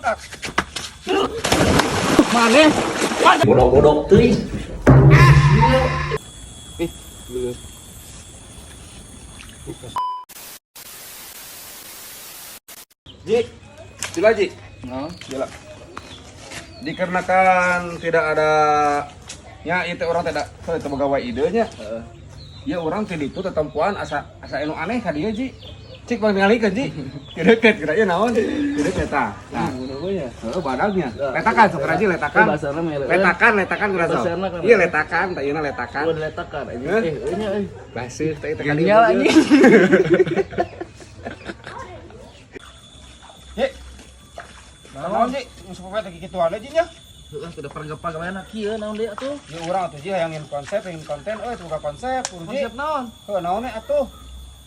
Mangkak. Maneh Bodoh-bodoh teuing. Ih, geuleuh. Ji, sila Ji. Naon? Gila. Dikarenakan tidak ada nya itu orang tidak teu boga idenya. Heeh. Ya orang ti ditu tetempuan asa asa anu aneh ka dieu Ji. Cik bang ningalikeun Ji. Ti deukeut kira ieu naon? Ti deukeut tah. Nah, nya. heeh badagnya. Letakan sok Ji letakan. Bahasana mah Letakan, letakan kira sok. Bahasana kan. Iya letakan, tah ieuna letakan. Udah letakan anjing. Hah? Eh, euy nya euy. Baseuh teh teh ka dieu. Genial anjing. Ji. Naon Ji? Geus pokoke teh kikituan Ji nya. Heeh, sudah pergep-pagawean kieu naon deui atuh? Ya urang atuh Ji hayang ngin konsep, hayang konten euy boga konsep kudu Ji. Konsep naon? Heuh naon we atuh?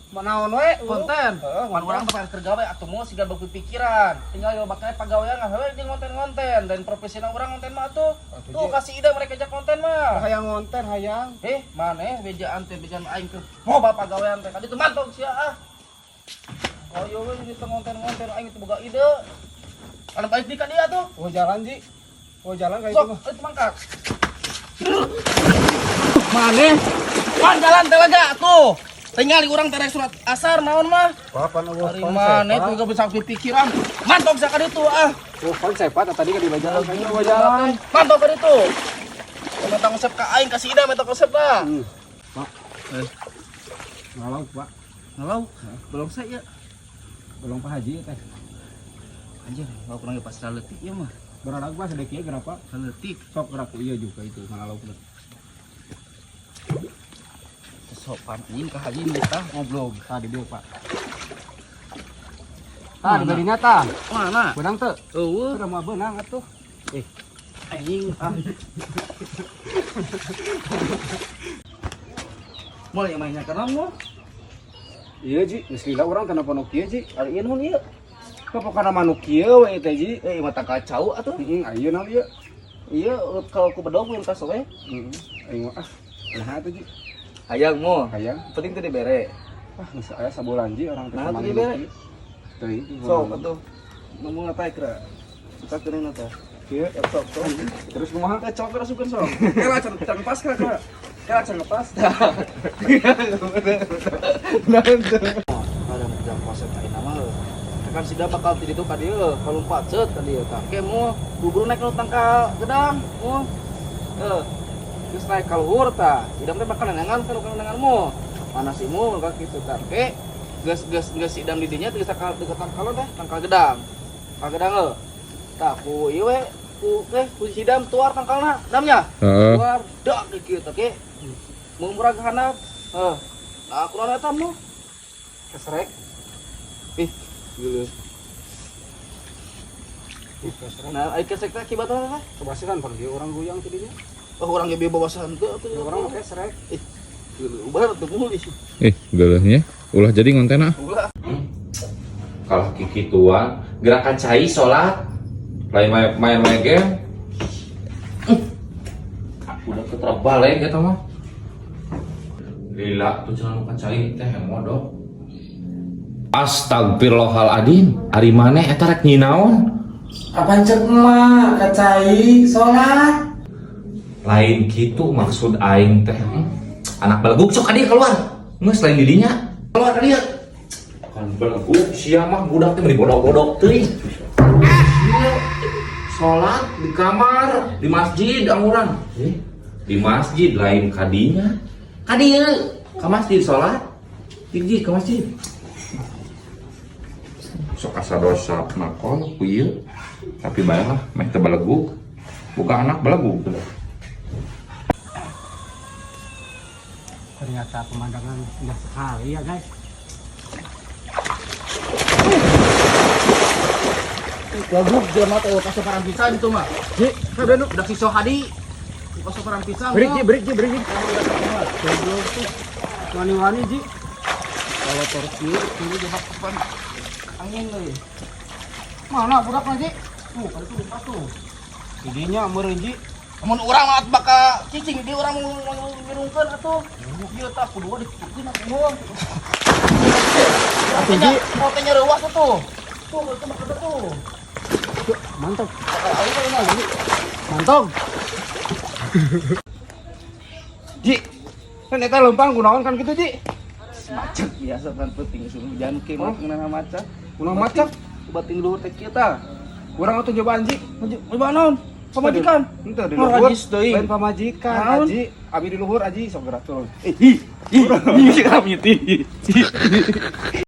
Ma naon we? Konten. Heeh, Mun urang teh keur gawe atuh mau siga pikiran. Tinggal yo bakal pagawean heuh jeung konten-konten dan profesional urang konten mah atuh. Atuh, Tuh Ji. kasih ide mereka jak konten mah. Hayang konten hayang. Eh, maneh bejaan teh bejaan aing keur loba pagawean teh. Kadi teu mantog sia ah. Koyo we di konten-konten aing teu boga ide. Anu balik di ka dia tuh. Oh jalan Ji. Oh jalan kayak Sok, itu mah. itu mangkak. Maneh Pan jalan teh lega tuh. Tinggal di urang terek surat asar naon mah. Papan eueuh Ari maneh tuh gak bisa pikiran. Mantog sia ka ditu ah. Oh konsep Pak tadi kan di jalan kayaknya oh jalan. Mantog ka ditu. Minta konsep ka aing kasih ide minta konsep lah. Hmm. Pak. Ngalau Pak. Ngalau, belum saya. Belum Pak Haji teh. Anjir, kalau kurang pas leutik ieu mah. Beradag Pak sedek ieu gerapa? Leutik. Sok gerak ieu juga itu ngalau. Sopan anjing ka haji tah ngobrol. Tah di dieu Pak. Tah di badinya tah. Mana? Benang teu? Eueuh, Udah mau benang atuh. anjing ah. Mulai mainnya kana mah. Iya Ji, geus lila urang teh napa nu kieu Ji. Ari ieu naon ieu? Pokokna manuk kieu we teh Ji. Eh, mata kacau atuh. Heeh, ayeuna naon ieu? Iya, kalau ku bedog yang kas we. Heeh. Aing mah ah. Nah atuh Ji. Hayang mo. Hayang. Penting teu dibere. Ah, geus aya sabulan Ji urang teh Nah, manuk atuh dibere. kieu. Teuing. Sok atuh. Ngomong apa kira? Suka keuneun teh. Kieu. Ya sok sok. Terus kumaha? Teh cok rasukeun sok. Kela can can pas kira kira. Kela can pas. Nah, ada jam konsep ayeuna mah. Kan sida bakal ti ditu ka dieu, kalumpat ceut ka dieu tah. Ke mo bubur naik nu tangkal gedang, mo. Heuh. Terus naik ka luhur tah. Idam teh bakal nenangan kan nenangan mo. Mana si mo ka kitu tah. Ke geus geus geus idam di dinya teh tangkal teh tangkal teh tangkal gedang. Tangkal gedang heuh. Tah ku ieu we ku teh ku sidam tuar tangkalna, damnya. Heeh. Tuar dak di kieu tah ke. Mau murah ke handap. Heuh. Nah, aku naon eta mo. Kesrek. Ih, geuleuh. Nah, ai kesrek teh akibatna teh. Kebasihan pan dieu urang goyang ti dinya. Oh, urang ge bawa teu atuh. Ya urang mah kesrek. Ih, geuleuh ubar teu mulih. Ih, geuleuhnya. Ulah jadi ngonten ah. Ulah. Kalau kikituan, gerakan cai sholat. Lain main game. Udah keterbalik eta mah. Lila tuh cenah nu cai teh modok. Astagfirullahaladzim, ari maneh eta rek nyinaon? Apaan cek emak, kacai, sholat. Lain gitu maksud aing teh. Anak beleguk sok ka dieu keluar. Geus lain didinya. Keluar ka dieu. Kan beleguk sia mah budak teh meuni bodok-bodok teuing. Sholat di kamar, di masjid anguran. Di masjid lain kadinya. Ka dieu, ka masjid sholat. Jig ka masjid. Sok asa dosa nakol ku ieu. Tapi bae lah meh teu beleguk. Buka anak beleguk. Ternyata pemandangan indah sekali ya guys. Goblok jelema teh kasoparan pisan itu mah. Ji, udah nu. Udah si Sohadi. Kasoparan pisan. Break Ji, break Ji, break Ji. Goblok tuh. Wani-wani Ji. Kalau torsi kiri jebak depan angin euy. Mana budak Ji? Tuh, kan itu lupa tuh. Idinya meureun Ji. Mun urang mah bakal cicing di urang mau ngirungkeun atuh. Ieu tah kudu ditutukeun atuh mah. Atuh Ji, Mau teh reuas atuh. Tuh, itu mah tuh. Yuk, mantap. Mantap. Ji, kan eta leumpang kunaon kan gitu, Ji? Macet biasa kan penting musim hujan ke mah ngeunah macet. Kunaon macet? Bating luhur teh kieu tah. Urang atuh cobaan, Ji. Coba naon? Pamajikan. Henteu di luhur. Rajis deui. Lain pamajikan, Naon? Aji. Abi di luhur, Aji sok gerak turun. Eh, hi, hi, hi, hi, hi, hi.